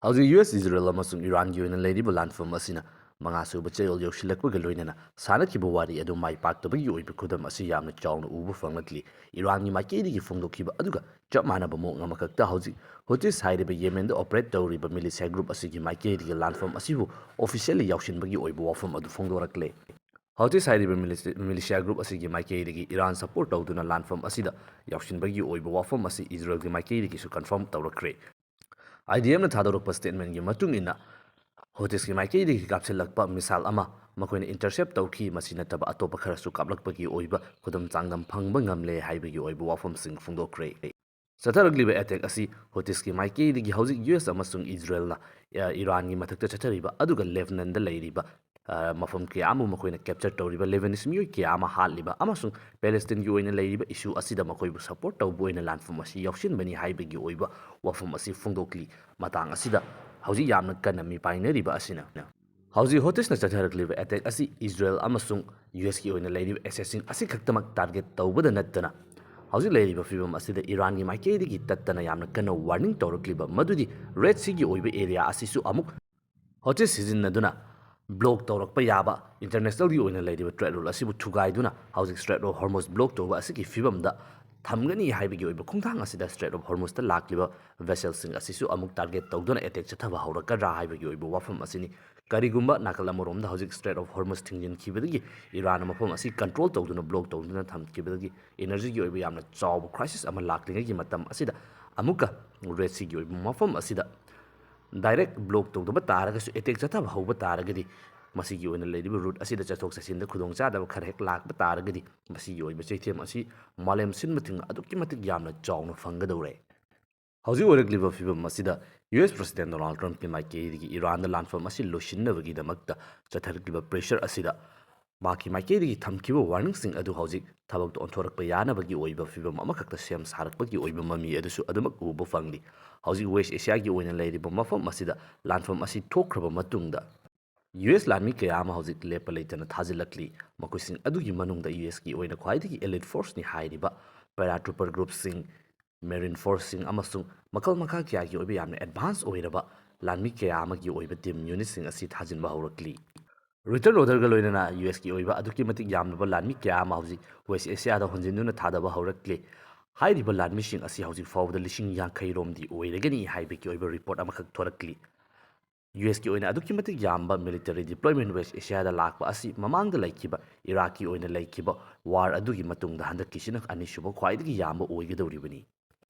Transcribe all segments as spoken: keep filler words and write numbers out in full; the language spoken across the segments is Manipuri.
ꯍꯧꯖꯤꯛ ꯌꯨ ꯑꯦꯁ, ꯏꯖꯔꯦꯜ ꯑꯃꯁꯨꯡ ꯏꯔꯥꯟꯒꯤ ꯑꯣꯏꯅ ꯂꯩꯔꯤꯕ ꯂꯥꯟꯐꯝ ꯑꯁꯤꯅ ꯃꯉꯥꯁꯨꯕ ꯆꯌꯣꯜ ꯌꯧꯁꯤꯜꯂꯛꯄꯒ ꯂꯣꯏꯅꯅ ꯁꯥꯟꯅꯈꯤꯕ ꯋꯥꯔꯤ ꯑꯗꯨ ꯃꯥꯏ ꯄꯥꯛꯇꯕꯒꯤ ꯑꯣꯏꯕ ꯈꯨꯗꯝ ꯑꯁꯤ ꯌꯥꯝꯅ ꯆꯥꯎꯅ ꯎꯕ ꯐꯪꯂꯛꯂꯤ꯫ ꯏꯔꯥꯟꯒꯤ ꯃꯥꯏꯀꯩꯗꯒꯤ ꯐꯣꯡꯗꯣꯛꯈꯤꯕ ꯑꯗꯨꯒ ꯆꯞ ꯃꯥꯟꯅꯕ ꯃꯑꯣꯡ ꯑꯃꯈꯛꯇ ꯍꯧꯖꯤꯛ ꯍꯨꯇꯤꯁ ꯍꯥꯏꯔꯤꯕ ꯌꯦꯃꯦꯟꯗ ꯑꯣꯄꯔꯦꯠ ꯇꯧꯔꯤꯕ ꯃꯤꯂꯤꯁꯤꯌꯥ ꯒ꯭ꯔꯨꯞ ꯑꯁꯤꯒꯤ ꯃꯥꯏꯀꯩꯗꯒꯤ ꯂꯥꯟꯐꯝ ꯑꯁꯤꯕꯨ ꯑꯣꯐꯤꯁꯤꯌꯦꯜꯂꯤ ꯌꯥꯎꯁꯤꯟꯕꯒꯤ ꯑꯣꯏꯕ ꯋꯥꯐꯝ ꯑꯗꯨ ꯐꯣꯡꯗꯣꯔꯛꯂꯦ꯫ ꯍꯧꯇꯤꯁ ꯍꯥꯏꯔꯤꯕ ꯃꯤꯂꯤꯁꯤ-, ꯃꯤꯂꯤꯁꯤꯌꯥ ꯒ꯭ꯔꯨꯞ ꯑꯁꯤꯒꯤ ꯃꯥꯏꯀꯩꯗꯒꯤ ꯏꯔꯥꯟ ꯁꯄꯣꯔꯠ ꯇꯧꯗꯨꯅ ꯂꯥꯟꯐꯝ ꯑꯁꯤꯗ ꯌꯥꯎꯁꯤꯟꯕꯒꯤ ꯑꯣꯏꯕ ꯋꯥꯐꯝ ꯑꯁꯤ ꯏꯖꯔꯦꯜꯒꯤ ꯃꯥꯏꯀꯩꯗꯒꯤꯁꯨ ꯀꯟꯐꯥꯔꯝ ꯇꯧꯔꯛꯈ꯭ꯔꯦ꯫ ꯑꯥꯏ ꯗꯤ ꯑꯦꯝꯅ ꯊꯥꯗꯣꯔꯛꯄ ꯁ꯭ꯇꯦꯠꯃꯦꯟꯒꯤ ꯃꯇꯨꯡ ꯏꯟꯅ, ꯍꯨꯇꯤꯁꯀꯤ ꯃꯥꯏꯀꯩꯗꯒꯤ ꯀꯥꯞꯁꯤꯜꯂꯛꯄ ꯃꯤꯁꯥꯏꯜ ꯑꯃ ꯃꯈꯣꯏꯅ ꯏꯟꯇꯔꯁꯦꯞ ꯇꯧꯈꯤ꯫ ꯃꯁꯤ ꯅꯠꯇꯕ ꯑꯇꯣꯞꯄ ꯈꯔꯁꯨ ꯀꯥꯞꯂꯛꯄꯒꯤ ꯑꯣꯏꯕ ꯈꯨꯗꯝ ꯆꯥꯡꯗꯝ ꯐꯪꯕ ꯉꯝꯂꯦ ꯍꯥꯏꯕꯒꯤ ꯑꯣꯏꯕ ꯋꯥꯐꯝꯁꯤꯡ ꯐꯣꯡꯗꯣꯛꯈ꯭ꯔꯦ꯫ ꯆꯠꯊꯔꯛꯂꯤꯕ ꯑꯦꯇꯦꯛ ꯑꯁꯤ ꯍꯨꯇꯤꯁꯀꯤ ꯃꯥꯏꯀꯩꯗꯒꯤ ꯍꯧꯖꯤꯛ ꯌꯨ ꯑꯦꯁ ꯑꯃꯁꯨꯡ ꯏꯖꯔꯦꯜꯅ, ꯑ, ꯏꯔꯥꯟꯒꯤ ꯃꯊꯛꯇ ꯆꯠꯊꯔꯤꯕ ꯑꯗꯨꯒ ꯂꯦꯕꯅꯟꯗ ꯂꯩꯔꯤꯕ, ꯑ, ꯃꯐꯝ ꯀꯌꯥ ꯑꯃꯕꯨ ꯃꯈꯣꯏꯅ ꯀꯦꯞꯆꯔ ꯇꯧꯔꯤꯕ, ꯂꯦꯕꯅꯤꯁ ꯃꯤꯑꯣꯏ ꯀꯌꯥ ꯑꯃ ꯍꯥꯠꯂꯤꯕ ꯑꯃꯁꯨꯡ ꯄꯦꯂꯦꯁꯇꯤꯟꯒꯤ ꯑꯣꯏꯅ ꯂꯩꯔꯤꯕ ꯏꯁꯨ ꯑꯁꯤꯗ ꯃꯈꯣꯏꯕꯨ ꯁꯄꯣꯔꯠ ꯇꯧꯕ ꯑꯣꯏꯅ ꯂꯥꯟꯐꯝ ꯑꯁꯤ ꯌꯥꯎꯁꯤꯟꯕꯅꯤ ꯍꯥꯏꯕꯒꯤ ꯑꯣꯏꯕ ꯋꯥꯐꯝ ꯑꯁꯤ ꯐꯣꯡꯗꯣꯛꯂꯤ꯫ ꯃꯇꯥꯡ ꯑꯁꯤꯗ ꯍꯧꯖꯤꯛ ꯌꯥꯝꯅ ꯀꯟꯅ ꯃꯤꯄꯥꯏꯅꯔꯤꯕ ꯑꯁꯤꯅ ꯍꯧꯖꯤꯛ ꯍꯨꯇꯤꯁꯅ ꯆꯠꯊꯔꯛꯂꯤꯕ ꯑꯦꯇꯦꯛ ꯑꯁꯤ ꯏꯖꯔꯦꯜ ꯑꯃꯁꯨꯡ ꯌꯨ ꯑꯦꯁꯀꯤ ꯑꯣꯏꯅ ꯂꯩꯔꯤꯕ ꯑꯦꯁꯦꯠꯁꯤꯡ ꯑꯁꯤ ꯈꯛꯇꯃꯛ ꯇꯥꯔꯒꯦꯠ ꯇꯧꯕꯗ ꯅꯠꯇꯅ, ꯍꯧꯖꯤꯛ ꯂꯩꯔꯤꯕ ꯐꯤꯕꯝ ꯑꯁꯤꯗ ꯏꯔꯥꯟꯒꯤ ꯃꯥꯏꯀꯩꯗꯒꯤ ꯇꯠꯇꯅ ꯌꯥꯝꯅ ꯀꯟꯅ ꯋꯥꯔꯅꯤꯡ ꯇꯧꯔꯛꯂꯤꯕ ꯃꯗꯨꯗꯤ ꯔꯦꯗ ꯁꯤꯒꯤ ꯑꯣꯏꯕ ꯑꯦꯔꯤꯌꯥ ꯑꯁꯤꯁꯨ ꯑꯃꯨꯛ ꯍꯨꯇꯤꯁ ꯁꯤꯖꯤꯟꯅꯗꯨꯅ ꯕ꯭ꯂꯣꯛ ꯇꯧꯔꯛꯄ ꯌꯥꯕ ꯏꯟꯇꯔꯅꯦꯁꯅꯦꯜꯒꯤ ꯑꯣꯏꯅ ꯂꯩꯔꯤꯕ ꯇ꯭ꯔꯦꯗ ꯔꯨꯠ ꯑꯁꯤꯕꯨ ꯊꯨꯒꯥꯏꯗꯨꯅ ꯍꯧꯖꯤꯛ ꯁ꯭ꯇ꯭ꯔꯦꯠ ꯑꯣꯐ ꯍꯣꯔꯃꯨꯖ ꯕ꯭ꯂꯣꯛ ꯇꯧꯕ ꯑꯁꯤꯒꯤ ꯐꯤꯕꯝꯗ ꯊꯝꯒꯅꯤ ꯍꯥꯏꯕꯒꯤ ꯑꯣꯏꯕ ꯈꯣꯡꯊꯥꯡ ꯑꯁꯤꯗ ꯁ꯭ꯇ꯭ꯔꯦꯠ ꯑꯣꯐ ꯍꯣꯔꯃꯨꯖꯇ ꯂꯥꯛꯂꯤꯕ ꯚꯦꯁꯦꯜꯁꯤꯡ ꯑꯁꯤꯁꯨ ꯑꯃꯨꯛ ꯇꯥꯔꯒꯦꯠ ꯇꯧꯗꯨꯅ ꯑꯦꯇꯦꯛ ꯆꯠꯊꯕ ꯍꯧꯔꯛꯀꯗ꯭ꯔꯥ ꯍꯥꯏꯕꯒꯤ ꯑꯣꯏꯕ ꯋꯥꯐꯝ ꯑꯁꯤꯅꯤ꯫ ꯀꯔꯤꯒꯨꯝꯕ ꯅꯥꯀꯜ ꯑꯃꯔꯣꯝꯗ ꯍꯧꯖꯤꯛ ꯁ꯭ꯇ꯭ꯔꯦꯠ ꯑꯣꯐ ꯍꯣꯔꯃꯨꯖ ꯊꯤꯡꯖꯤꯟꯈꯤꯕꯗꯒꯤ ꯏꯔꯥꯟꯅ ꯃꯐꯝ ꯑꯁꯤ ꯀꯟꯇ꯭ꯔꯣꯜ ꯇꯧꯗꯨꯅ ꯕ꯭ꯂꯣꯛ ꯇꯧꯗꯨꯅ ꯊꯝꯈꯤꯕꯗꯒꯤ ꯏꯅꯔꯖꯤꯒꯤ ꯑꯣꯏꯕ ꯌꯥꯝꯅ ꯆꯥꯎꯕ ꯀ꯭ꯔꯥꯏꯁꯤꯁ ꯑꯃ ꯂꯥꯛꯂꯤꯉꯩꯒꯤ ꯃꯇꯝ ꯑꯁꯤꯗ ꯑꯃꯨꯛꯀ ꯔꯦꯗ ꯁꯤꯒꯤ ꯑꯣꯏꯕ ꯃꯐꯝ ꯑꯁꯤꯗ ꯗꯥꯏꯔꯦꯛ ꯕ꯭ꯂꯣꯛ ꯇꯧꯗꯕ ꯇꯥꯔꯒꯁꯨ, ꯑꯦꯇꯦꯛ ꯆꯠꯊꯕ ꯍꯧꯕ ꯇꯥꯔꯒꯗꯤ, ꯃꯁꯤꯒꯤ ꯑꯣꯏꯅ ꯂꯩꯔꯤꯕ ꯔꯨꯠ ꯑꯁꯤꯗ ꯆꯠꯊꯣꯛ ꯆꯠꯁꯤꯟꯗ ꯈꯨꯗꯣꯡꯆꯥꯗꯕ ꯈꯔ ꯍꯦꯛ ꯂꯥꯛꯄ ꯇꯥꯔꯒꯗꯤ, ꯃꯁꯤꯒꯤ ꯑꯣꯏꯕ ꯆꯩꯊꯦꯡ ꯑꯁꯤ ꯃꯥꯂꯦꯝ ꯁꯤꯟꯕ ꯊꯨꯡꯅ ꯑꯗꯨꯛꯀꯤ ꯃꯇꯤꯛ ꯌꯥꯝꯅ ꯆꯥꯎꯅ ꯐꯪꯒꯗꯧꯔꯦ꯫ ꯍꯧꯖꯤꯛ ꯑꯣꯏꯔꯛꯂꯤꯕ ꯐꯤꯕꯝ ꯑꯁꯤꯗ ꯌꯨ ꯑꯦꯁ ꯄ꯭ꯔꯁꯤꯗꯦꯟ ꯗꯣꯅꯥꯜꯗ ꯇ꯭ꯔꯝꯞꯀꯤ ꯃꯥꯏꯀꯩꯗꯒꯤ ꯏꯔꯥꯟꯗ ꯂꯥꯟꯐꯝ ꯑꯁꯤ ꯂꯣꯏꯁꯤꯟꯅꯕꯒꯤꯗꯃꯛꯇ ꯆꯠꯊꯔꯛꯂꯤꯕ ꯄ꯭ꯔꯦꯁꯔ ꯑꯁꯤꯗ ꯃꯍꯥꯛꯀꯤ ꯃꯥꯏꯀꯩꯗꯒꯤ ꯊꯝꯈꯤꯕ ꯋꯥꯔꯅꯤꯡꯁꯤꯡ ꯑꯗꯨ ꯍꯧꯖꯤꯛ ꯊꯕꯛꯇ ꯑꯣꯟꯊꯣꯔꯛꯄ ꯌꯥꯅꯕꯒꯤ ꯑꯣꯏꯕ ꯐꯤꯕꯝ ꯑꯃꯈꯛꯇ ꯁꯦꯝ ꯁꯥꯔꯛꯄꯒꯤ ꯑꯣꯏꯕ ꯃꯃꯤ ꯑꯗꯨꯁꯨ ꯑꯗꯨꯃꯛ ꯎꯕ ꯐꯪꯂꯤ꯫ ꯍꯧꯖꯤꯛ ꯋꯦꯁ ꯑꯦꯁꯤꯌꯥꯒꯤ ꯑꯣꯏꯅ ꯂꯩꯔꯤꯕ ꯃꯐꯝ ꯑꯁꯤꯗ ꯂꯥꯟꯐꯝ ꯑꯁꯤ ꯊꯣꯛꯈ꯭ꯔꯕ ꯃꯇꯨꯡꯗ, ꯌꯨ ꯑꯦꯁ ꯂꯥꯟꯃꯤ ꯀꯌꯥ ꯑꯃ ꯍꯧꯖꯤꯛ ꯂꯦꯞꯄ ꯂꯩꯇꯅ ꯊꯥꯖꯤꯜꯂꯛꯂꯤ꯫ ꯃꯈꯣꯏꯁꯤꯡ ꯑꯗꯨꯒꯤ ꯃꯅꯨꯡꯗ ꯌꯨ ꯑꯦꯁꯀꯤ ꯑꯣꯏꯅ ꯈ꯭ꯋꯥꯏꯗꯒꯤ ꯑꯦꯂꯤꯠ ꯐꯣꯔꯁꯅꯤ ꯍꯥꯏꯔꯤꯕ ꯄꯦꯔꯥꯇ꯭ꯔꯨꯄꯔ ꯒ꯭ꯔꯨꯞꯁꯤꯡ, ꯃꯦꯔꯤꯟ ꯐꯣꯔꯁꯁꯤꯡ ꯑꯃꯁꯨꯡ ꯃꯈꯜ ꯃꯈꯥ ꯀꯌꯥꯒꯤ ꯑꯣꯏꯕ ꯌꯥꯝꯅ ꯑꯦꯗꯚꯥꯟꯁ ꯑꯣꯏꯔꯕ ꯂꯥꯟꯃꯤ ꯀꯌꯥ ꯑꯃꯒꯤ ꯑꯣꯏꯕ ꯇꯤꯝ ꯌꯨꯅꯤꯠꯁꯤꯡ ꯑꯁꯤ ꯊꯥꯖꯤꯟꯕ ꯍꯧꯔꯛꯂꯤ꯫ ꯔꯤꯇꯔꯟ ꯑꯣꯔꯗꯔꯒ ꯂꯣꯏꯅꯅ ꯌꯨ ꯑꯦꯁꯀꯤ ꯑꯣꯏꯕ ꯑꯗꯨꯛꯀꯤ ꯃꯇꯤꯛ ꯌꯥꯝꯂꯕ ꯂꯥꯟꯃꯤ ꯀꯌꯥ ꯑꯃ ꯍꯧꯖꯤꯛ ꯋꯦꯁ ꯑꯦꯁꯤꯌꯥꯗ ꯍꯣꯟꯖꯤꯟꯗꯨꯅ ꯊꯥꯗꯕ ꯍꯧꯔꯛꯂꯤ꯫ ꯍꯥꯏꯔꯤꯕ ꯂꯥꯟꯃꯤꯁꯤꯡ ꯑꯁꯤ ꯍꯧꯖꯤꯛ ꯐꯥꯎꯕꯗ ꯂꯤꯁꯤꯡ ꯌꯥꯡꯈꯩ ꯔꯣꯝꯗꯤ ꯑꯣꯏꯔꯒꯅꯤ ꯍꯥꯏꯕꯒꯤ ꯑꯣꯏꯕ ꯔꯤꯄꯣꯔꯠ ꯑꯃꯈꯛ ꯊꯣꯔꯛꯂꯤ꯫ ꯌꯨ ꯑꯦꯁꯀꯤ ꯑꯣꯏꯅ ꯑꯗꯨꯛꯀꯤ ꯃꯇꯤꯛ ꯌꯥꯝꯕ ꯃꯤꯂꯤꯇꯔꯤ ꯗꯤꯄ꯭ꯂꯣꯏꯃꯦꯟ ꯋꯦꯁ ꯑꯦꯁꯤꯌꯥꯗ ꯂꯥꯛꯄ ꯑꯁꯤ ꯃꯃꯥꯡꯗ ꯂꯩꯈꯤꯕ ꯏꯔꯥꯛꯀꯤ ꯑꯣꯏꯅ ꯂꯩꯈꯤꯕ ꯋꯥꯔ ꯑꯗꯨꯒꯤ ꯃꯇꯨꯡꯗ ꯍꯟꯗꯛꯀꯤꯁꯤꯅ ꯑꯅꯤꯁꯨꯕ ꯈ꯭ꯋꯥꯏꯗꯒꯤ ꯌꯥꯝꯕ ꯑꯣꯏꯒꯗꯧꯔꯤꯕꯅꯤ꯫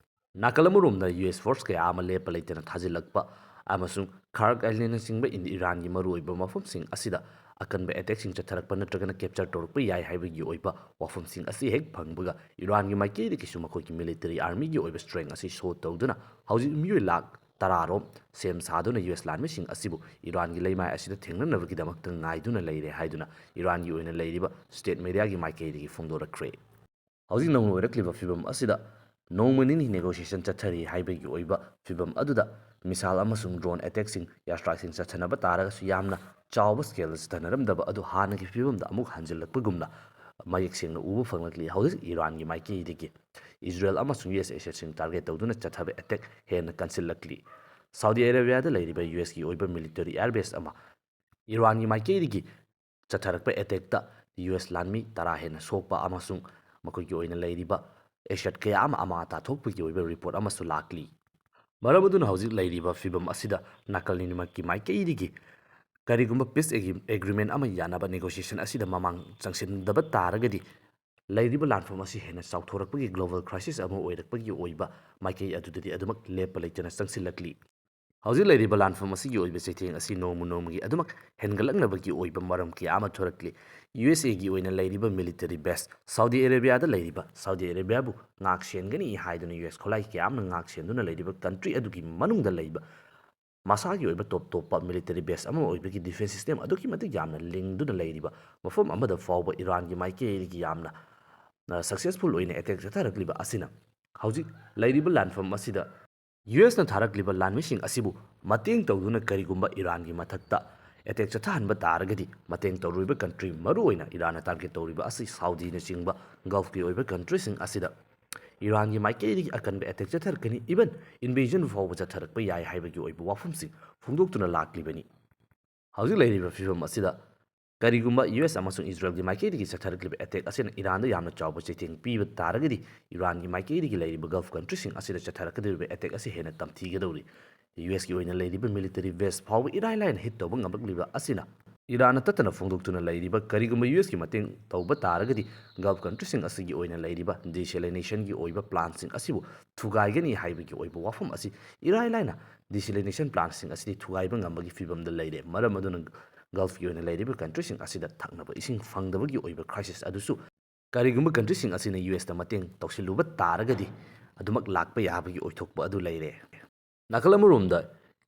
ꯅꯥꯀꯜ ꯑꯃꯔꯣꯝꯗ ꯌꯨ ꯑꯦꯁ ꯐꯣꯔꯁ ꯀꯌꯥ ꯑꯃ ꯂꯦꯞꯄ ꯂꯩꯇꯅ ꯊꯥꯖꯤꯜꯂꯛꯄ ꯑꯃꯁꯨꯡ ꯈꯥꯔꯛ ꯑꯥꯏꯂꯦꯟꯅꯆꯤꯡꯕ ꯏꯟ-, ꯏꯔꯥꯟꯒꯤ ꯃꯔꯨꯑꯣꯏꯕ ꯃꯐꯝꯁꯤꯡ ꯑꯁꯤꯗ ꯑꯀꯟꯕ ꯑꯦꯇꯦꯛꯁꯤꯡ ꯆꯠꯊꯔꯛꯄ ꯅꯠꯇ꯭ꯔꯒꯅ ꯀꯦꯞꯆꯔ ꯇꯧꯔꯛꯄ ꯌꯥꯏ ꯍꯥꯏꯕꯒꯤ ꯑꯣꯏꯕ ꯋꯥꯐꯝꯁꯤꯡ ꯑꯁꯤ ꯍꯦꯛ ꯐꯪꯕꯒ ꯏꯔꯥꯟꯒꯤ ꯃꯥꯏꯀꯩꯗꯒꯤꯁꯨ ꯃꯈꯣꯏꯒꯤ ꯃꯤꯂꯤꯇꯔꯤ ꯑꯥꯔꯃꯤꯒꯤ ꯑꯣꯏꯕ ꯁ꯭ꯇ꯭ꯔꯦꯡ ꯑꯁꯤ ꯁꯣ ꯇꯧꯗꯨꯅ ꯍꯧꯖꯤꯛ ꯃꯤꯑꯣꯏ ꯂꯥꯈ ꯇꯔꯥ ꯔꯣꯝ ꯁꯦꯝ ꯁꯥꯗꯨꯅ ꯌꯨ ꯑꯦꯁ ꯂꯥꯟꯃꯤꯁꯤꯡ ꯑꯁꯤꯕꯨ ꯏꯔꯥꯟꯒꯤ ꯂꯩꯃꯥꯏ ꯑꯁꯤꯗ ꯊꯦꯡꯅꯅꯕꯒꯤꯗꯃꯛꯇ ꯉꯥꯏꯗꯨꯅ ꯂꯩꯔꯦ ꯍꯥꯏꯗꯨꯅ ꯏꯔꯥꯟꯒꯤ ꯑꯣꯏꯅ ꯂꯩꯔꯤꯕ ꯁ꯭ꯇꯦꯠ ꯃꯦꯗꯤꯌꯥꯒꯤ ꯃꯥꯏꯀꯩꯗꯒꯤ ꯐꯣꯡꯗꯣꯔꯛꯈ꯭ꯔꯦ꯫ ꯍꯧꯖꯤꯛ ꯅꯧꯅ ꯑꯣꯏꯔꯛꯂꯤꯕ ꯐꯤꯕꯝ ꯑꯁꯤꯗ ꯅꯣꯡꯃ ꯅꯤꯅꯤ ꯅꯦꯒꯣꯁꯤꯌꯦꯁꯟ ꯆꯠꯊꯔꯤ ꯍꯥꯏꯕꯒꯤ ꯑꯣꯏꯕ ꯐꯤꯕꯝ ꯑꯗꯨꯗ ꯃꯤꯁꯥꯏꯜ ꯑꯃꯁꯨꯡ ꯗ꯭ꯔꯣꯟ ꯑꯦꯇꯦꯛꯁꯤꯡ, ꯏꯌꯥꯔ ꯁ꯭ꯇ꯭ꯔꯥꯏꯛꯁꯤꯡ ꯆꯠꯊꯅꯕ ꯇꯥꯔꯒꯁꯨ ꯌꯥꯝꯅ ꯆꯥꯎꯕ ꯁ꯭ꯀꯦꯜꯗ ꯆꯠꯊꯅꯔꯝꯗꯕ ꯑꯗꯨ ꯍꯥꯟꯅꯒꯤ ꯐꯤꯕꯝꯗ ꯑꯃꯨꯛ ꯍꯟꯖꯤꯜꯂꯛꯄꯒꯨꯝꯅ ꯃꯌꯦꯛ ꯁꯦꯡꯅ ꯎꯕ ꯐꯪꯂꯛꯂꯤ꯫ ꯍꯧꯖꯤꯛ ꯏꯔꯥꯟꯒꯤ ꯃꯥꯏꯀꯩꯗꯒꯤ ꯏꯖꯔꯦꯜ ꯑꯃꯁꯨꯡ ꯌꯨ ꯑꯦꯁ ꯑꯦꯁꯦꯠꯁꯤꯡ ꯇꯥꯔꯒꯦꯠ ꯇꯧꯗꯨꯅ ꯆꯠꯊꯕ ꯑꯦꯇꯦꯛ ꯍꯦꯟꯅ ꯀꯟꯁꯤꯜꯂꯛꯂꯤ꯫ ꯁꯥꯎꯗꯤ ꯑꯔꯦꯕꯤꯌꯥꯗ ꯂꯩꯔꯤꯕ ꯌꯨ ꯑꯦꯁꯀꯤ ꯑꯣꯏꯕ ꯃꯤꯂꯤꯇꯔꯤ ꯑꯦꯌꯔꯕꯦꯁ ꯑꯃ ꯏꯔꯥꯟꯒꯤ ꯃꯥꯏꯀꯩꯗꯒꯤ ꯆꯠꯊꯔꯛꯄ ꯑꯦꯇꯦꯛꯇ ꯌꯨ ꯑꯦꯁ ꯂꯥꯟꯃꯤ ꯇꯔꯥ ꯍꯦꯟꯅ ꯁꯣꯛꯄ ꯑꯃꯁꯨꯡ ꯃꯈꯣꯏꯒꯤ ꯑꯣꯏꯅ ꯂꯩꯔꯤꯕ ꯑꯦꯁꯦꯠ ꯀꯌꯥ ꯑꯃ ꯑꯃꯥꯡ ꯑꯇꯥ ꯊꯣꯛꯄꯒꯤ ꯑꯣꯏꯕ ꯔꯤꯄꯣꯔꯠ ꯑꯃꯁꯨ ꯂꯥꯛꯂꯤ꯫ ꯃꯔꯝ ꯑꯗꯨꯅ ꯍꯧꯖꯤꯛ ꯂꯩꯔꯤꯕ ꯐꯤꯕꯝ ꯑꯁꯤꯗ ꯅꯥꯀꯜ ꯑꯅꯤꯃꯛꯀꯤ ꯃꯥꯏꯀꯩꯗꯒꯤ ꯀꯔꯤꯒꯨꯝꯕ ꯄꯤꯁ ꯑꯦꯒ꯭ꯔꯤ-, ꯑꯦꯒ꯭ꯔꯤꯃꯦꯟ ꯑꯃ ꯌꯥꯅꯕ ꯅꯦꯒꯣꯁꯤꯌꯦꯁꯟ ꯑꯁꯤꯗ ꯃꯃꯥꯡ ꯆꯪꯁꯤꯟꯗꯕ ꯇꯥꯔꯒꯗꯤ ꯂꯩꯔꯤꯕ ꯂꯥꯟꯐꯝ ꯑꯁꯤ ꯍꯦꯟꯅ ꯆꯥꯎꯊꯣꯔꯛꯄꯒꯤ ꯒ꯭ꯂꯣꯕꯜ ꯀ꯭ꯔꯥꯏꯁꯤꯁ ꯑꯃ ꯑꯣꯏꯔꯛꯄꯒꯤ ꯑꯣꯏꯕ ꯃꯥꯏꯀꯩ ꯑꯗꯨꯗꯗꯤ ꯑꯗꯨꯃꯛ ꯂꯦꯞꯄ ꯂꯩꯇꯅ ꯆꯪꯁꯤꯜꯂꯛꯂꯤ꯫ ꯍꯧꯖꯤꯛ ꯂꯩꯔꯤꯕ ꯂꯥꯟꯐꯝ ꯑꯁꯤꯒꯤ ꯑꯣꯏꯕ ꯆꯩꯊꯦꯡ ꯑꯁꯤ ꯅꯣꯡꯃ ꯅꯣꯡꯃꯒꯤ ꯑꯗꯨꯃꯛ ꯍꯦꯟꯒꯠꯂꯛꯅꯕꯒꯤ ꯑꯣꯏꯕ ꯃꯔꯝ ꯀꯌꯥ ꯑꯃ ꯊꯣꯔꯛꯂꯤ꯫ ꯌꯨ ꯑꯦꯁ ꯑꯦꯒꯤ ꯑꯣꯏꯅ ꯂꯩꯔꯤꯕ ꯃꯤꯂꯤꯇꯔꯤ ꯕꯦꯁ ꯁꯥꯎꯗꯤ ꯑꯔꯦꯕꯤꯌꯥꯗ ꯂꯩꯔꯤꯕ ꯁꯥꯎꯗꯤ ꯑꯔꯦꯕꯤꯌꯥꯕꯨ ꯉꯥꯛ ꯁꯦꯟꯒꯅꯤ ꯍꯥꯏꯗꯨꯅ ꯌꯨ ꯑꯦꯁ ꯈꯨꯠꯂꯥꯏ ꯀꯌꯥ ꯑꯃꯅ ꯉꯥꯛ ꯁꯦꯟꯗꯨꯅ ꯂꯩꯔꯤꯕ ꯀꯟꯇ꯭ꯔꯤ ꯑꯗꯨꯒꯤ ꯃꯅꯨꯡꯗ ꯂꯩꯕ ꯃꯁꯥꯒꯤ ꯑꯣꯏꯕ ꯇꯣꯞ ꯇꯣꯞꯄ ꯃꯤꯂꯤꯇꯔꯤ ꯕꯦꯁ ꯑꯃ ꯑꯣꯏꯕꯒꯤ ꯗꯤꯐꯦꯟꯁ ꯁꯤꯁꯇꯦꯝ ꯑꯗꯨꯛꯀꯤ ꯃꯇꯤꯛ ꯌꯥꯝꯅ ꯂꯤꯡꯗꯨꯅ ꯂꯩꯔꯤꯕ ꯃꯐꯝ ꯑꯃꯗ ꯐꯥꯎꯕ ꯏꯔꯥꯟꯒꯤ ꯃꯥꯏꯀꯩꯗꯒꯤ ꯌꯥꯝꯅ, ꯑ, ꯁꯛꯁꯦꯁꯐꯨꯜ ꯑꯣꯏꯅ ꯑꯦꯇꯦꯛ ꯆꯠꯊꯔꯛꯂꯤꯕ ꯑꯁꯤꯅ ꯍꯧꯖꯤꯛ ꯂꯩꯔꯤꯕ ꯂꯥꯟꯐꯝ ꯑꯁꯤꯗ ꯌꯨ ꯑꯦꯁꯅ ꯊꯥꯔꯛꯂꯤꯕ ꯂꯥꯟꯃꯤꯁꯤꯡ ꯑꯁꯤꯕꯨ ꯃꯇꯦꯡ ꯇꯧꯗꯨꯅ ꯀꯔꯤꯒꯨꯝꯕ ꯏꯔꯥꯟꯒꯤ ꯃꯊꯛꯇ ꯑꯦꯇꯦꯛ ꯆꯠꯊꯍꯟꯕ ꯇꯥꯔꯒꯗꯤ ꯃꯇꯦꯡ ꯇꯧꯔꯣꯏꯕ ꯀꯟꯇ꯭ꯔꯤ, ꯃꯔꯨꯑꯣꯏꯅ ꯏꯔꯥꯟꯅ ꯇꯥꯔꯒꯦꯠ ꯇꯧꯔꯤꯕ ꯑꯁꯤ ꯁꯥꯎꯗꯤꯅꯆꯤꯡꯕ ꯒꯜꯐꯀꯤ ꯑꯣꯏꯕ ꯀꯟꯇ꯭ꯔꯤꯁꯤꯡ ꯑꯁꯤꯗ ꯏꯔꯥꯟꯒꯤ ꯃꯥꯏꯀꯩꯗꯒꯤ ꯑꯀꯟꯕ ꯑꯦꯇꯦꯛ ꯆꯠꯊꯔꯛꯀꯅꯤ, even invasion ꯐꯥꯎꯕ ꯆꯠꯊꯔꯛꯄ ꯌꯥꯏ ꯍꯥꯏꯕꯒꯤ ꯑꯣꯏꯕ ꯋꯥꯐꯝꯁꯤꯡ ꯐꯣꯡꯗꯣꯛꯇꯨꯅ ꯂꯥꯛꯂꯤꯕꯅꯤ꯫ ꯍꯧꯖꯤꯛ ꯂꯩꯔꯤꯕ ꯐꯤꯕꯝ ꯑꯁꯤꯗ ꯀꯔꯤꯒꯨꯝꯕ ꯌꯨ ꯑꯦꯁ ꯑꯃꯁꯨꯡ ꯏꯖꯔꯦꯜꯒꯤ ꯃꯥꯏꯀꯩꯗꯒꯤ ꯆꯠꯊꯔꯛꯂꯤꯕ ꯑꯦꯇꯦꯛ ꯑꯁꯤꯅ ꯏꯔꯥꯟꯗ ꯌꯥꯝꯅ ꯆꯥꯎꯕ ꯆꯩꯊꯦꯡ ꯄꯤꯕ ꯇꯥꯔꯒꯗꯤ, ꯏꯔꯥꯟꯒꯤ ꯃꯥꯏꯀꯩꯗꯒꯤ ꯂꯩꯔꯤꯕ ꯒꯜꯐ ꯀꯟꯇ꯭ꯔꯤꯁꯤꯡ ꯑꯁꯤꯗ ꯆꯠꯊꯔꯛꯀꯗꯧꯔꯤꯕ ꯑꯦꯇꯦꯛ ꯑꯁꯤ ꯍꯦꯟꯅ ꯇꯝꯊꯤꯒꯗꯧꯔꯤ꯫ ꯌꯨ ꯑꯦꯁꯀꯤ ꯑꯣꯏꯅ ꯂꯩꯔꯤꯕ ꯃꯤꯂꯤꯇꯔꯤ ꯕꯦꯁ ꯐꯥꯎꯕ ꯏꯔꯥꯏ ꯂꯥꯏꯅ ꯍꯤꯠ ꯇꯧꯕ ꯉꯝꯂꯛꯂꯤꯕ ꯑꯁꯤꯅ ꯏꯔꯥꯟꯅ ꯇꯠꯇꯅ ꯐꯣꯡꯗꯣꯛꯇꯨꯅ ꯂꯩꯔꯤꯕ, ꯀꯔꯤꯒꯨꯝꯕ ꯌꯨ ꯑꯦꯁꯀꯤ ꯃꯇꯦꯡ ꯇꯧꯕ ꯇꯥꯔꯒꯗꯤ ꯒꯜꯐ ꯀꯟꯇ꯭ꯔꯤꯁꯤꯡ ꯑꯁꯤꯒꯤ ꯑꯣꯏꯅ ꯂꯩꯔꯤꯕ ꯗꯤꯁꯦꯂꯤꯅꯦꯁꯟꯒꯤ ꯑꯣꯏꯕ ꯄ꯭ꯂꯥꯟꯁꯤꯡ ꯑꯁꯤꯕꯨ ꯊꯨꯒꯥꯏꯒꯅꯤ ꯍꯥꯏꯕꯒꯤ ꯑꯣꯏꯕ ꯋꯥꯐꯝ ꯑꯁꯤ ꯏꯔꯥꯏ ꯂꯥꯏꯅ ꯗꯤꯁꯦꯂꯤꯅꯦꯁꯟ ꯄ꯭ꯂꯥꯟꯁꯤꯡ ꯑꯁꯤꯗꯤ ꯊꯨꯒꯥꯏꯕ ꯉꯝꯕꯒꯤ ꯐꯤꯕꯝꯗ ꯂꯩꯔꯦ꯫ ꯃꯔꯝ ꯑꯗꯨꯅ ꯒꯜꯐꯀꯤ ꯑꯣꯏꯅ ꯂꯩꯔꯤꯕ ꯀꯟꯇ꯭ꯔꯤꯁꯤꯡ ꯑꯁꯤꯗ ꯊꯛꯅꯕ ꯏꯁꯤꯡ ꯐꯪꯗꯕꯒꯤ ꯑꯣꯏꯕ ꯀ꯭ꯔꯥꯏꯁꯤꯁ ꯑꯗꯨꯁꯨ ꯀꯔꯤꯒꯨꯝꯕ ꯀꯟꯇ꯭ꯔꯤꯁꯤꯡ ꯑꯁꯤꯅ ꯌꯨ ꯑꯦꯁꯇ ꯃꯇꯦꯡ ꯇꯧꯁꯤꯜꯂꯨꯕ ꯇꯥꯔꯒꯗꯤ ꯑꯗꯨꯃꯛ ꯂꯥꯛꯄ ꯌꯥꯕꯒꯤ ꯑꯣꯏꯊꯣꯛꯄ ꯑꯗꯨ ꯂꯩꯔꯦ꯫ ꯅꯥꯀꯜ ꯑꯃꯔꯣꯝꯗ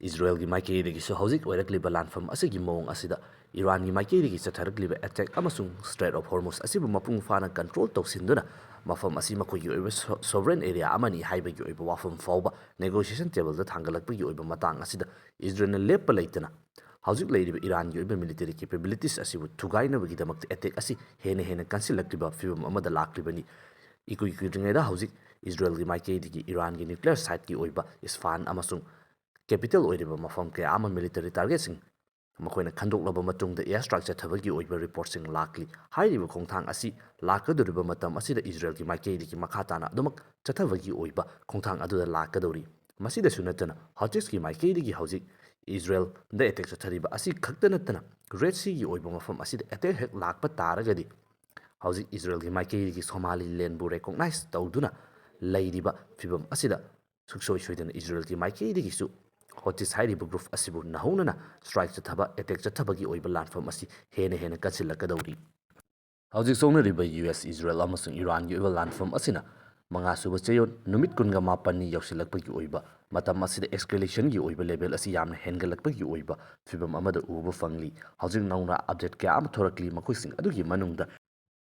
ꯏꯖꯔꯦꯜꯒꯤ ꯃꯥꯏꯀꯩꯗꯒꯤꯁꯨ ꯍꯧꯖꯤꯛ ꯑꯣꯏꯔꯛꯂꯤꯕ ꯂꯥꯟꯐꯝ ꯑꯁꯤꯒꯤ ꯃꯑꯣꯡ ꯑꯁꯤꯗ ꯏꯔꯥꯟꯒꯤ ꯃꯥꯏꯀꯩꯗꯒꯤ ꯆꯠꯊꯔꯛꯂꯤꯕ ꯑꯦꯇꯦꯛ ꯑꯃꯁꯨꯡ ꯁ꯭ꯇ꯭ꯔꯦꯠ ꯑꯣꯐ ꯍꯣꯔꯃꯨꯁ ꯑꯁꯤꯕꯨ ꯃꯄꯨꯡ ꯐꯥꯅ ꯀꯟꯇ꯭ꯔꯣꯜ ꯇꯧꯁꯤꯟꯗꯨꯅ ꯃꯐꯝ ꯑꯁꯤ ꯃꯈꯣꯏꯒꯤ ꯑꯣꯏꯕ ꯁꯣ-, ꯁꯣꯚꯔꯦꯟ ꯑꯦꯔꯤꯌꯥ ꯑꯃꯅꯤ ꯍꯥꯏꯕꯒꯤ ꯑꯣꯏꯕ ꯋꯥꯐꯝ ꯐꯥꯎꯕ ꯅꯦꯒꯣꯁꯤꯌꯦꯁꯟ ꯇꯦꯕꯜꯗ ꯊꯥꯡꯒꯠꯂꯛꯄꯒꯤ ꯑꯣꯏꯕ ꯃꯇꯥꯡ ꯑꯁꯤꯗ ꯏꯖꯔꯦꯜꯅ ꯂꯦꯞꯄ ꯂꯩꯇꯅ ꯍꯧꯖꯤꯛ ꯂꯩꯔꯤꯕ ꯏꯔꯥꯟꯒꯤ ꯑꯣꯏꯕ ꯃꯤꯂꯤꯇꯔꯤ ꯀꯦꯄꯦꯕꯤꯂꯤꯇꯤꯁ ꯑꯁꯤꯕꯨ ꯊꯨꯒꯥꯏꯅꯕꯒꯤꯗꯃꯛꯇ ꯑꯦꯇꯦꯛ ꯑꯁꯤ ꯍꯦꯟꯅ ꯍꯦꯟꯅ ꯀꯟꯁꯤꯜꯂꯛꯂꯤꯕ ꯐꯤꯕꯝ ꯑꯃꯗ ꯂꯥꯛꯂꯤꯕꯅꯤ꯫ ꯏꯀꯨꯏ ꯀꯨꯏꯗ꯭ꯔꯤꯉꯩꯗ ꯍꯧꯖꯤꯛ ꯏꯖꯔꯦꯜꯒꯤ ꯃꯥꯏꯀꯩꯗꯒꯤ ꯏꯔꯥꯟꯒꯤ ꯅ꯭ꯌꯨꯀ꯭ꯂꯤꯌꯔ ꯁꯥꯏꯠꯀꯤ ꯑꯣꯏꯕ ꯏꯁꯐꯥꯟ ꯑꯃꯁꯨꯡ ꯀꯦꯄꯤꯇꯦꯜ ꯑꯣꯏꯔꯤꯕ ꯃꯐꯝ ꯀꯌꯥ ꯑꯃ ꯃꯤꯂꯤꯇꯔꯤ ꯇꯥꯔꯒꯦꯠꯁꯤꯡ ꯃꯈꯣꯏꯅ ꯈꯟꯗꯣꯛꯂꯕ ꯃꯇꯨꯡꯗ ꯑꯦꯌꯔ ꯁ꯭ꯇ꯭ꯔꯥꯏꯛ ꯆꯠꯊꯕꯒꯤ ꯑꯣꯏꯕ ꯔꯤꯄꯣꯔꯠꯁꯤꯡ ꯂꯥꯛꯂꯤ꯫ ꯍꯥꯏꯔꯤꯕ ꯈꯣꯡꯊꯥꯡ ꯑꯁꯤ ꯂꯥꯛꯀꯗꯧꯔꯤꯕ ꯃꯇꯝ ꯑꯁꯤꯗ ꯏꯖꯔꯦꯜꯒꯤ ꯃꯥꯏꯀꯩꯗꯒꯤ ꯃꯈꯥ ꯇꯥꯅ ꯑꯗꯨꯃꯛ ꯆꯠꯊꯕꯒꯤ ꯑꯣꯏꯕ ꯈꯣꯡꯊꯥꯡ ꯑꯗꯨꯗ ꯂꯥꯛꯀꯗꯧꯔꯤ꯫ ꯃꯁꯤꯗꯁꯨ ꯅꯠꯇꯅ ꯍꯧꯇꯤꯁꯀꯤ ꯃꯥꯏꯀꯩꯗꯒꯤ ꯍꯧꯖꯤꯛ ꯏꯖꯔꯦꯜꯗ ꯑꯦꯇꯦꯛ ꯆꯠꯊꯔꯤꯕ ꯑꯁꯤ ꯈꯛꯇ ꯅꯠꯇꯅ ꯔꯦꯗ ꯁꯤꯒꯤ ꯑꯣꯏꯕ ꯃꯐꯝ ꯑꯁꯤꯗ ꯑꯦꯇꯦꯛ ꯍꯦꯛ ꯂꯥꯛꯄ ꯇꯥꯔꯒꯗꯤ ꯍꯧꯖꯤꯛ ꯏꯖꯔꯦꯜꯒꯤ ꯃꯥꯏꯀꯩꯗꯒꯤ ꯁꯣꯃꯥꯂꯤ ꯂꯦꯟꯕꯨ ꯔꯦꯀꯣꯛꯅꯥꯏꯖ ꯇꯧꯗꯨꯅ ꯂꯩꯔꯤꯕ ꯐꯤꯕꯝ ꯑꯁꯤꯗ ꯁꯨꯡꯁꯣꯏ ꯁꯣꯏꯗꯅ ꯏꯖꯔꯦꯜꯒꯤ ꯃꯥꯏꯀꯩꯗꯒꯤꯁꯨ ꯍꯣꯇꯤꯁ ꯍꯥꯏꯔꯤꯕ ꯒ꯭ꯔꯨꯞ ꯑꯁꯤꯕꯨ ꯅꯧꯍꯧꯅꯅ ꯁ꯭ꯇ꯭ꯔꯥꯏꯛ ꯆꯠꯊꯕ, ꯑꯦꯇꯦꯛ ꯆꯠꯊꯕꯒꯤ ꯑꯣꯏꯕ ꯂꯥꯟꯐꯝ ꯑꯁꯤ ꯍꯦꯟꯅ ꯍꯦꯟꯅ ꯀꯟꯁꯤꯜꯂꯛꯀꯗꯧꯔꯤ꯫ ꯍꯧꯖꯤꯛ ꯁꯣꯛꯅꯔꯤꯕ ꯌꯨ ꯑꯦꯁ, ꯏꯖꯔꯦꯜ ꯑꯃꯁꯨꯡ ꯏꯔꯥꯟꯒꯤ ꯑꯣꯏꯕ ꯂꯥꯟꯐꯝ ꯑꯁꯤꯅ ꯃꯉꯥꯁꯨꯕ ꯆꯌꯣꯜ, ꯅꯨꯃꯤꯠ ꯀꯨꯟꯒ ꯃꯥꯄꯟꯅꯤ ꯌꯧꯁꯤꯜꯂꯛꯄꯒꯤ ꯑꯣꯏꯕ ꯃꯇꯝ ꯑꯁꯤꯗ ꯑꯦꯁꯀꯦꯂꯦꯁꯟꯒꯤ ꯑꯣꯏꯕ ꯂꯦꯚꯦꯜ ꯑꯁꯤ ꯌꯥꯝꯅ ꯍꯦꯟꯒꯠꯂꯛꯄꯒꯤ ꯑꯣꯏꯕ ꯐꯤꯕꯝ ꯑꯃꯗ ꯎꯕ ꯐꯪꯂꯤ꯫ ꯍꯧꯖꯤꯛ ꯅꯧꯅ ꯑꯞꯗꯦꯠ ꯀꯌꯥ ꯑꯃ ꯊꯣꯔꯛꯂꯤ, ꯃꯈꯣꯏꯁꯤꯡ ꯑꯗꯨꯒꯤ ꯃꯅꯨꯡꯗ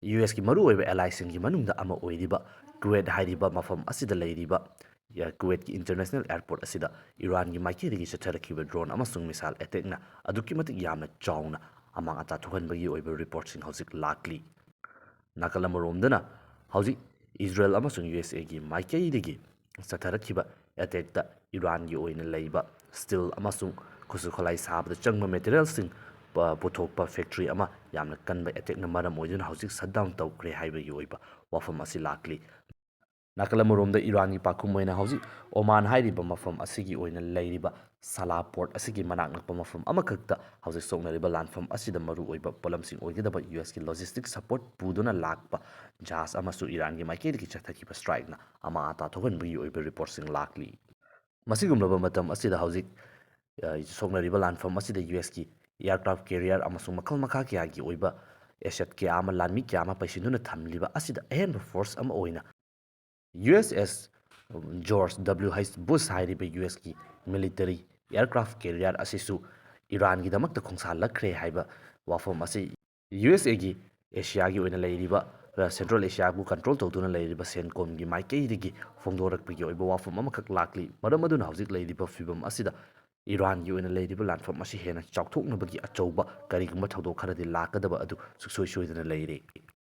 ꯌꯨ ꯑꯦꯁꯀꯤ ꯃꯔꯨꯑꯣꯏꯕ ꯑꯦꯂꯥꯏꯁꯤꯡꯒꯤ ꯃꯅꯨꯡꯗ ꯑꯃ ꯑꯣꯏꯔꯤꯕ ꯀꯨꯋꯦꯠ ꯍꯥꯏꯔꯤꯕ ꯃꯐꯝ ꯑꯁꯤꯗ ꯂꯩꯔꯤꯕ, ꯌ-, ꯀꯨꯋꯦꯠꯀꯤ ꯏꯟꯇꯔꯅꯦꯁꯅꯦꯜ ꯑꯦꯌꯔꯄꯣꯔꯠ ꯑꯁꯤꯗ ꯏꯔꯥꯟꯒꯤ ꯃꯥꯏꯀꯩꯗꯒꯤ ꯆꯠꯊꯔꯛꯈꯤꯕ ꯗ꯭ꯔꯣꯟ ꯑꯃꯁꯨꯡ ꯃꯤꯁꯥꯏꯜ ꯑꯦꯇꯦꯛꯅ ꯑꯗꯨꯛꯀꯤ ꯃꯇꯤꯛ ꯌꯥꯝꯅ ꯆꯥꯎꯅ ꯑꯃꯥꯡ ꯑꯇꯥ ꯊꯣꯛꯍꯟꯕꯒꯤ ꯑꯣꯏꯕ ꯔꯤꯄꯣꯔꯠꯁꯤꯡ ꯍꯧꯖꯤꯛ ꯂꯥꯛꯂꯤ꯫ ꯅꯥꯀꯜ ꯑꯃꯔꯣꯝꯗꯅ ꯍꯧꯖꯤꯛ ꯏꯖꯔꯦꯜ ꯑꯃꯁꯨꯡ ꯌꯨ ꯑꯦꯁ ꯑꯦꯒꯤ ꯃꯥꯏꯀꯩꯗꯒꯤ ꯆꯠꯊꯔꯛꯈꯤꯕ ꯑꯦꯇꯦꯛꯇ ꯏꯔꯥꯟꯒꯤ ꯑꯣꯏꯅ ꯂꯩꯕ ꯁ꯭ꯇꯤꯜ ꯑꯃꯁꯨꯡ ꯈꯨꯠꯁꯨ ꯈꯨꯠꯂꯥꯏ ꯁꯥꯕꯗ ꯆꯪꯕ ꯃꯦꯇꯔꯤꯌꯦꯜꯁꯤꯡ ꯄ-, ꯄꯨꯊꯣꯛꯄ ꯐꯦꯛꯇ꯭ꯔꯤ ꯑꯃ ꯌꯥꯝꯅ ꯀꯟꯕ ꯑꯦꯇꯦꯛꯅ ꯃꯔꯝ ꯑꯣꯏꯗꯨꯅ ꯍꯧꯖꯤꯛ ꯁꯠ ꯗꯥꯎꯟ ꯇꯧꯈ꯭ꯔꯦ ꯍꯥꯏꯕꯒꯤ ꯑꯣꯏꯕ ꯋꯥꯐꯝ ꯑꯁꯤ ꯂꯥꯛꯂꯤ꯫ ꯅꯥꯀꯜ ꯑꯃꯔꯣꯝꯗ ꯏꯔꯥꯟꯒꯤ ꯄꯥꯎꯈꯨꯝ ꯑꯣꯏꯅ ꯍꯧꯖꯤꯛ ꯑꯣꯃꯥꯟ ꯍꯥꯏꯔꯤꯕ ꯃꯐꯝ ꯑꯁꯤꯒꯤ ꯑꯣꯏꯅ ꯂꯩꯔꯤꯕ ꯁꯥꯂꯥ ꯄꯣꯔꯠ ꯑꯁꯤꯒꯤ ꯃꯅꯥꯛ ꯅꯛꯄ ꯃꯐꯝ ꯑꯃꯈꯛꯇ ꯍꯧꯖꯤꯛ ꯁꯣꯛꯅꯔꯤꯕ ꯂꯥꯟꯐꯝ ꯑꯁꯤꯗ ꯃꯔꯨꯑꯣꯏꯕ ꯄꯣꯠꯂꯝꯁꯤꯡ ꯑꯣꯏꯒꯗꯕ ꯌꯨ ꯑꯦꯁꯀꯤ ꯂꯣꯖꯤꯁꯇꯤꯛ ꯁꯄꯣꯔꯠ ꯄꯨꯗꯨꯅ ꯂꯥꯛꯄ ꯖꯍꯥꯖ ꯑꯃꯁꯨ ꯏꯔꯥꯟꯒꯤ ꯃꯥꯏꯀꯩꯗꯒꯤ ꯆꯠꯊꯈꯤꯕ ꯁ꯭ꯇ꯭ꯔꯥꯏꯛꯅ ꯑꯃꯥ ꯑꯇꯥ ꯊꯣꯛꯍꯟꯕꯒꯤ ꯑꯣꯏꯕ ꯔꯤꯄꯣꯔꯠꯁꯤꯡ ꯂꯥꯛꯂꯤ꯫ ꯃꯁꯤꯒꯨꯝꯂꯕ ꯃꯇꯝ ꯑꯁꯤꯗ ꯍꯧꯖꯤꯛ, ꯑ, ꯁꯣꯛꯅꯔꯤꯕ ꯂꯥꯟꯐꯝ ꯑꯁꯤꯗ ꯌꯨ ꯑꯦꯁꯀꯤ ꯑꯦꯌꯔꯀ꯭ꯔꯥꯐ ꯀꯦꯔꯤꯌꯔ ꯑꯃꯁꯨꯡ ꯃꯈꯜ ꯃꯈꯥ ꯀꯌꯥꯒꯤ ꯑꯣꯏꯕ ꯑꯦꯁꯦꯠ ꯀꯌꯥ ꯑꯃ, ꯂꯥꯟꯃꯤ ꯀꯌꯥ ꯑꯃ ꯄꯩꯁꯤꯟꯗꯨꯅ ꯊꯝꯂꯤꯕ ꯑꯁꯤꯗ ꯑꯍꯦꯟꯕ ꯐꯣꯔꯁ ꯑꯃ ꯑꯣꯏꯅ ꯌꯨ ꯑꯦꯁ ꯑꯦꯁ ꯖꯣꯔꯖ ꯗꯕ꯭ꯂꯤꯎ ꯍꯩꯆ ꯕꯨꯁ ꯍꯥꯏꯔꯤꯕ ꯌꯨ ꯑꯦꯁꯀꯤ ꯃꯤꯂꯤꯇꯔꯤ ꯑꯦꯌꯔꯀ꯭ꯔꯥꯐ ꯀꯦꯔꯤꯌꯔ ꯑꯁꯤꯁꯨ ꯏꯔꯥꯟꯒꯤꯗꯃꯛꯇ ꯈꯣꯡꯁꯥꯜꯂꯛꯈ꯭ꯔꯦ ꯍꯥꯏꯕ ꯋꯥꯐꯝ ꯑꯁꯤ ꯌꯨ ꯑꯦꯁ ꯑꯦꯒꯤ ꯑꯦꯁꯤꯌꯥꯒꯤ ꯑꯣꯏꯅ ꯂꯩꯔꯤꯕ, ꯑ, ꯁꯦꯟꯇ꯭ꯔꯦꯜ ꯑꯦꯁꯤꯌꯥꯕꯨ ꯀꯟꯇ꯭ꯔꯣꯜ ꯇꯧꯗꯨꯅ ꯂꯩꯔꯤꯕ ꯁꯦꯟꯀꯣꯝꯒꯤ ꯃꯥꯏꯀꯩꯗꯒꯤ ꯐꯣꯡꯗꯣꯔꯛꯄꯒꯤ ꯑꯣꯏꯕ ꯋꯥꯐꯝ ꯑꯃꯈꯛ ꯂꯥꯛꯂꯤ꯫ ꯃꯔꯝ ꯑꯗꯨꯅ ꯍꯧꯖꯤꯛ ꯂꯩꯔꯤꯕ ꯐꯤꯕꯝ ꯑꯁꯤꯗ ꯏꯔꯥꯟꯒꯤ ꯑꯣꯏꯅ ꯂꯩꯔꯤꯕ ꯂꯥꯟꯐꯝ ꯑꯁꯤ ꯍꯦꯟꯅ ꯆꯥꯎꯊꯣꯛꯅꯕꯒꯤ ꯑꯆꯧꯕ ꯀꯔꯤꯒꯨꯝꯕ ꯊꯧꯗꯣꯛ ꯈꯔꯗꯤ ꯂꯥꯛꯀꯗꯕ ꯑꯗꯨ ꯁꯨꯡꯁꯣꯏ ꯁꯣꯏꯗꯅ ꯂꯩꯔꯦ꯫